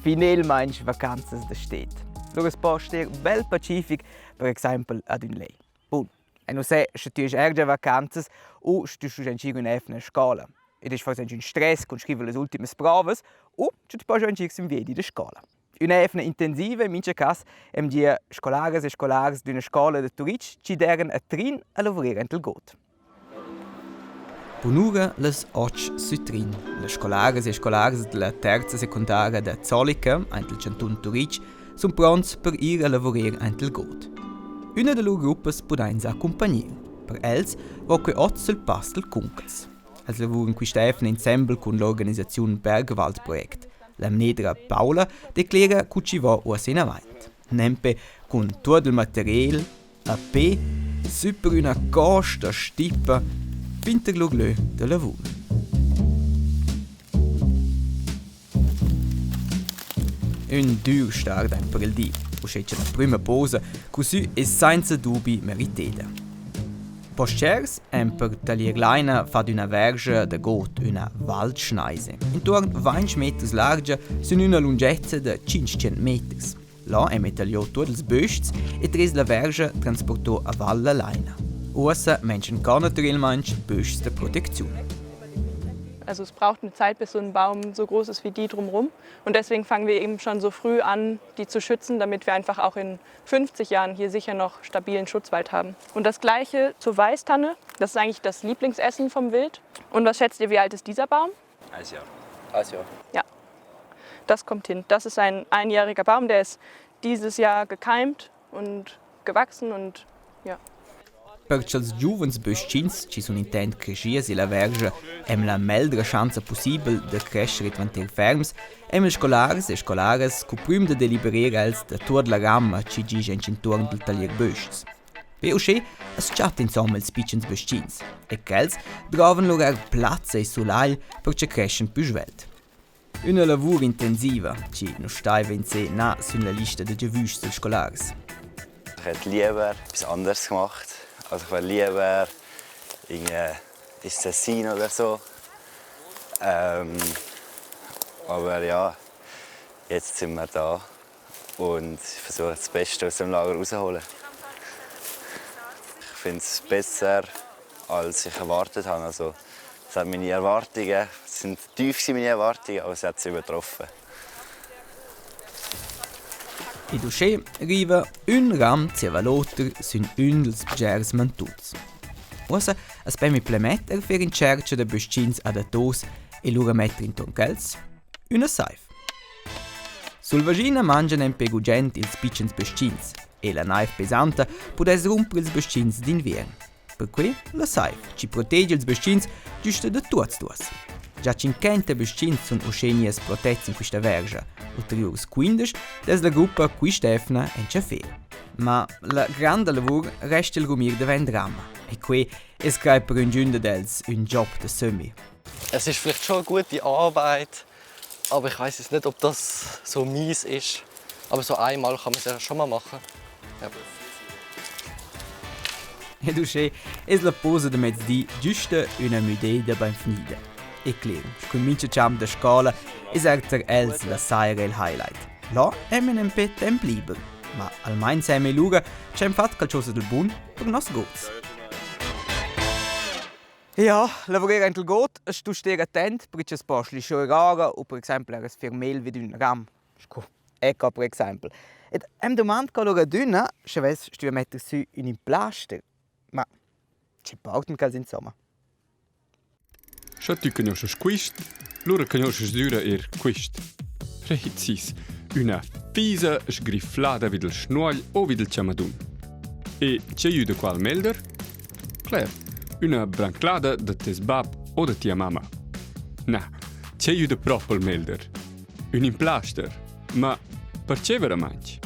Finelmaing vacanzas da sted. Lura as po ster bel pacific, per exaimpel ad ün lej. Bun, e nu se sche tü esch eir già vacanzas u sche tü stust aunch'ir ün'eivna a scoula. Id es forsa ün stress cun scriver las ultimas provas u sche tü post aunch'ir sün viedi da scoula. Ün'eivna intensiva in mincha cas am dia scolaras e scolars d'üna scoula da Turitg chi d'eiran a Trin a lavurer aint il god. Bunura las otg sü Trin. Las scolaras e scolars da la terza secundara da Zollica aint il chantun Turitg sun pronts per ir a lavurer aint il god. Üna da lur gruppas pudains accumpagner. Per els vo que hoz sül pass dal Cuncals. Els lavuran quista eivna insembel cun l'organisaziun Bergwaldprojekt. La mnedra Paula declera cu chi vo uossa inavant. Nempe cun tuot il materiel A pe sü per üna costa stippa fin tar lur lö da lavur. Ün dür start aint per il di, uschè cha la prüma posa cusü es sainza dubi meriteda. Postchers èn per taglier laina fat üna vergia da god, üna Waldschneise, intuorn vainch meters largia sün üna lungezza da 500 meters. Là è tagliò tuot ils büsts e tres la vergia transportò a val la laina. Uossa manchen ca natüralmaing büsts da protecziun. Also es braucht eine Zeit, bis so ein Baum so groß ist wie die drumherum. Und deswegen fangen wir eben schon so früh an, die zu schützen, damit wir einfach auch in 50 Jahren hier sicher noch stabilen Schutzwald haben. Und das gleiche zur Weißtanne. Das ist eigentlich das Lieblingsessen vom Wild. Und was schätzt ihr, wie alt ist dieser Baum? Ein Jahr. Ein Jahr. Ja, das kommt hin. Das ist ein einjähriger Baum, der ist dieses Jahr gekeimt und gewachsen und ja. Per cha'ls giuvens bös-chins chi sun intant creschias illa vergia hem la meglra schanza pussibel da crescher e dvanter ferms, hem ils scolars e scolaras cuprüm da deliberer els da tuot la ramma chi gischa intuorn dal taglier bös-chs. Be uschè as chatta insomma ils pitschens bös-chins e quels drovan lura eir plazza e sulagl per cha creschan pü svelt. Üna lavur intensiva chi nu staiva insè na sün la lista da giavüschs dals scolars. Ich hätte lieber etwas anderes gemacht. Also ich wäre lieber irgendwie ins Tessin oder so. Ähm, aber ja, jetzt sind wir da und versuche das Beste aus dem Lager rauszuholen. Ich finde es besser, als ich erwartet habe. Also, es hat meine Erwartungen, es sind tief meine Erwartungen, aber es hat sie übertroffen. Ed uschè riva ün ram zieva l'oter sün ün dels bgers mantuns. Uossa as pemi plemetter fer in tschercha da bös-chins adattos e lura metter intuorn quels üna saiv. Sulvaschina mangian empè gugent ils pitschens bös-chins e la naiv pesanta pudess rumper ils bös-chins d'inviern. Perquei la saiv chi protegia ils bös-chins güsta da tuots duos. Già tschinquenta bös-chins sun uschè gnias protets in quista vergia, ulteriurs 15 dess la gruppa quist'eivna entschaffer. Ma la granda lavur resta il rumir da Vendrama e quei es crai per üngün dad els ün job da sömmi. Es ist vielleicht schon eine gute Arbeit, Aber ich weiß jetzt nicht, ob das so mies ist. Aber so einmal kann man es ja schon mal machen. Ja. Ed uschè es la posa da mezdi güsta üna müdeda bainvgnida. E cler, cun mincha champ da scoula es eir tar els la saira il highlight. Là hemen ün pê temp liber, ma almain seme lura c'han fat qualchosa dal bun per noss gods. Ja, lavurer aint il god stu ster attent perche as po schlischar ora u per exaimpel eir as fer mel vi d'ün ram, sco eco per exaimpel. Ed e'm dumand co lura adüna, sche vess stuvü metter sü ün implaster. Ma che portan quels insomma? Scha tü cugnuoschast quist, lura cugnuoschast sgüra eir quist. Precis, üna fisa sgriflada vi dal schnuogl o vi dal chamadun. E che jüda qua al melder? Cler, üna branclada da tes bap o da tia mamma. Na, che jüda propi al melder? Ün implaster. Ma perche veramaing?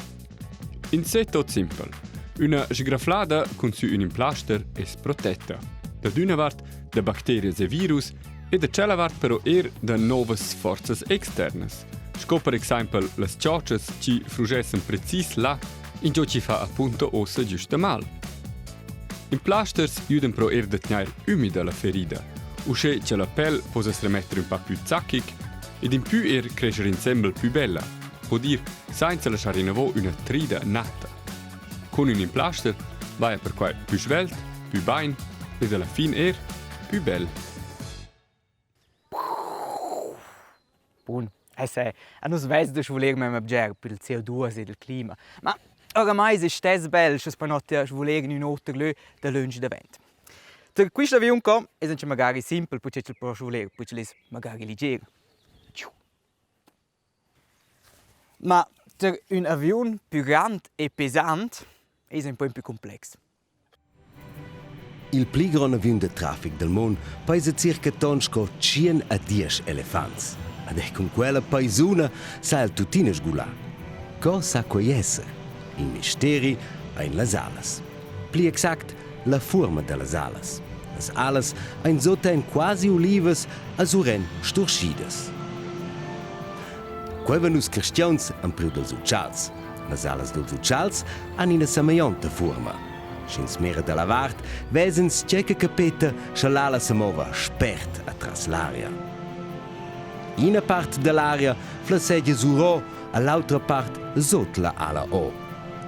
In se tot simpel. Üna sgraflada cun sü ün implaster es protetta. Dad üna vart da bacterias e virus e da tschella vart però eir da nouvas forzas externas, sco per exaimpel las chotschas chi frugessan precis là, ingio chi fa appunto uossa güsta mal. Implasters güdan però eir da tgnair ümida la ferida, uschè cha la pel possa as remetter ün pa plü zacchic ed impü eir crescher insembel plü bella. po dir sainza laschar inavo üna trida natta. Cun ün implaster vaja perquai pü svelt, pü bain ed alla fin eir pü bel. Bun, es è. A nus vess da svuler memma bger per il CO2 ed il clima. Ma oramai es stess bel scha's po not svuler in ün oter lö dalöntsch davent. Tar quist aviun qua es auncha magari simpel perche ch'el po svuler, perche ch'el es magari liger. Ma tar ün aviun pü grand e pesant es ün po pü complex. Il pli grond aviun da traffic dal mund paisa circa ton sco tschien a diesch elefants. Ed er cun quella paisuna sa el tuttina sgular. Co sa quei esser? Il misteri ein las alas. Pli exact, la fuorma dallas alas. Las alas ein suten quasi ulivas a suren sturschidas. Quei van nus cristians empriu dals utschals. Las alas dals utschals han ina semeglionta fuorma. Sch'ins mira dalla vart, ves'ins tgei che capeta, sche l'ala semova spert atras l'aria. Ina part dall'aria flessegia surò, a l'autra part sut la ala o.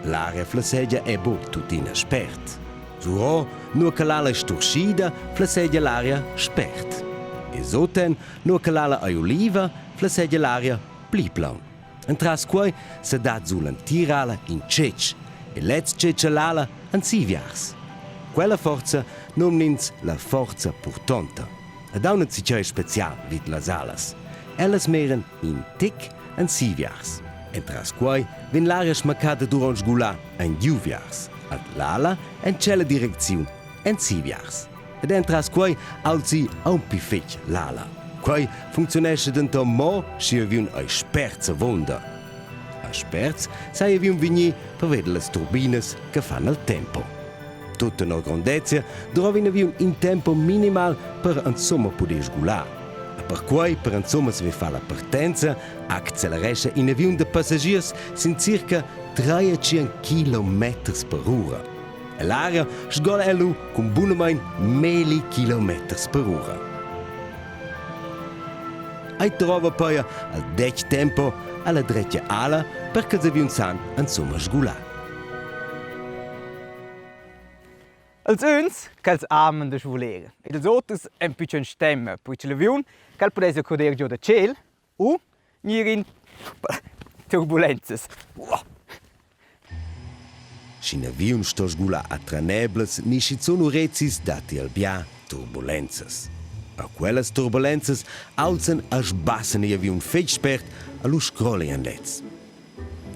L'aria flessegia è buc tuttina spert. Surò, nua che l'ala è sturschida, flessegia l'aria spert. E suten, nua che l'ala ei uliva, flessegia l'aria pli plaun. Entras quei sedat giu l'entira ala in tschetg e lez tschetg all'ala ensiviars. Quella forza numn'ins la forza purtonta. Ed aunc enzatgei special vid las alas. Ellas miran in tic ensiviars. Entras quei vegn l'aria smaccada duront sgular en giuviars, ad l'ala en tschella direcziun ensiviars. Ed entras quei aulzi aunc pli fetg l'ala. Quei funcziunescha denton mo, sche aviun ei sperts avunda. A sperts sai aviun vegnir per veder las turbinas che fan al tempo. Tut tenor grondezia drova in aviun in tempo minimal per insomma puder sgular. E perquei per insomma saver far la partenza accelerescha in aviun da passagiers sin circa 300 kilometers per ura. E l'aria sgola el lu cun bunamein melli kilometers per ura. Ei trova pia al detg tempo alla dretga ala per che aviuns san insumma sgular. Els üns ch'els aman da svuler ed ils oters ün pitschen stemma, perche l'aviun ch'el pudess cruder giò da tschêl u gnir in turbulenzas. Sch'in aviun sto sgular a traneblas ni schizun urezis datti el bia turbulenzas. A quellas turbulenzas aulzan e sbassan igl aviun fetg spert e lu scrollian lez.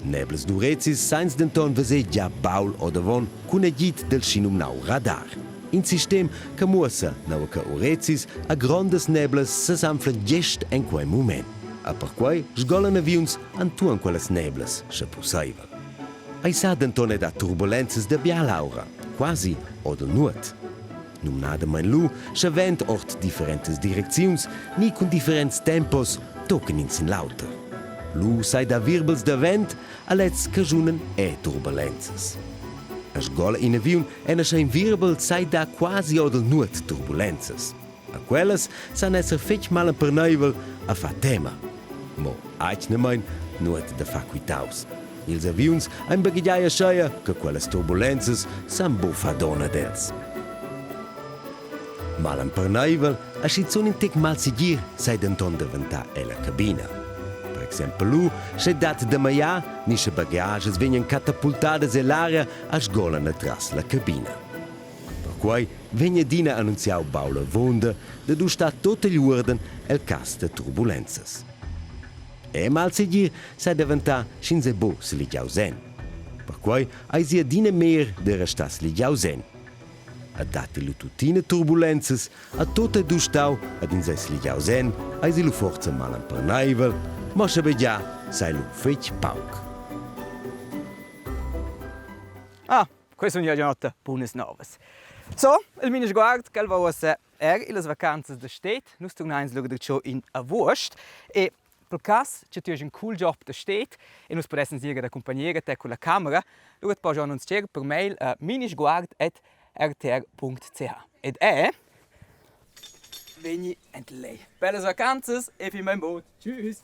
Neblas d'urezis sains denton veser gia baul ordavon cun agid del schinumnau radar. In sistem che muossa nua che urezis a grondas neblas sesanflan gest en quei mument. E perquei sgolan aviuns entuorn quellas neblas, sche pusseivel. Ei sa denton era turbulenzas da bialaura, quasi oder nuot. Numnadamein lu, sche vent ord differentas direcziuns ni cun differents tempos tochen in sin l'auter. Lu sai da virbels da vent a lezs caschunan è turbulenzas. A sgola in aviun en sche in virbel sai da quasi oder nuot turbulenzas. A quellas san esser fetg malemperneivel a far tema. Mo atgnamein nuot da far quitaus. Ils aviuns ein baghegiai ascheia che quellas turbulenzas san buc far donn ad els. Malemperneivel e schizun in tec malsegir sei denton daventar ella cabina. Per exempel lu, sche dat da maiar ni sche bagages vegnan catapultadas ell'aria a sgolan atras la cabina. Perquei vegn adina annunziau baul avunda da dustar tut igl uorden el cass da turbulenzas. E malsegir sa daventar sch'ins ei buc sligiaus en. Perquei eisi adina meglier da restar sligiaus en. E datti lu tuttina turbulenzas, a tut ei dustau ed ins ei sligiaus en, eisi lu forsa malemperneivel, mo sche begia sei lu fetg pauc. Ah, Quei sun già bunas novas. So, il mini sguard quel va uossa er illas vacanzas da sted. Nus turnains lura darcheu in avuost e pel cas cha tü hast ün cool job da sted e nus pudessans ir ad accumpagner a te culla camera, lura at poja annunzier per mail a minisguard@rtr.ch. Ed è vegni ent lei. Bellas vacanzas e fin bainbod. Tschüss!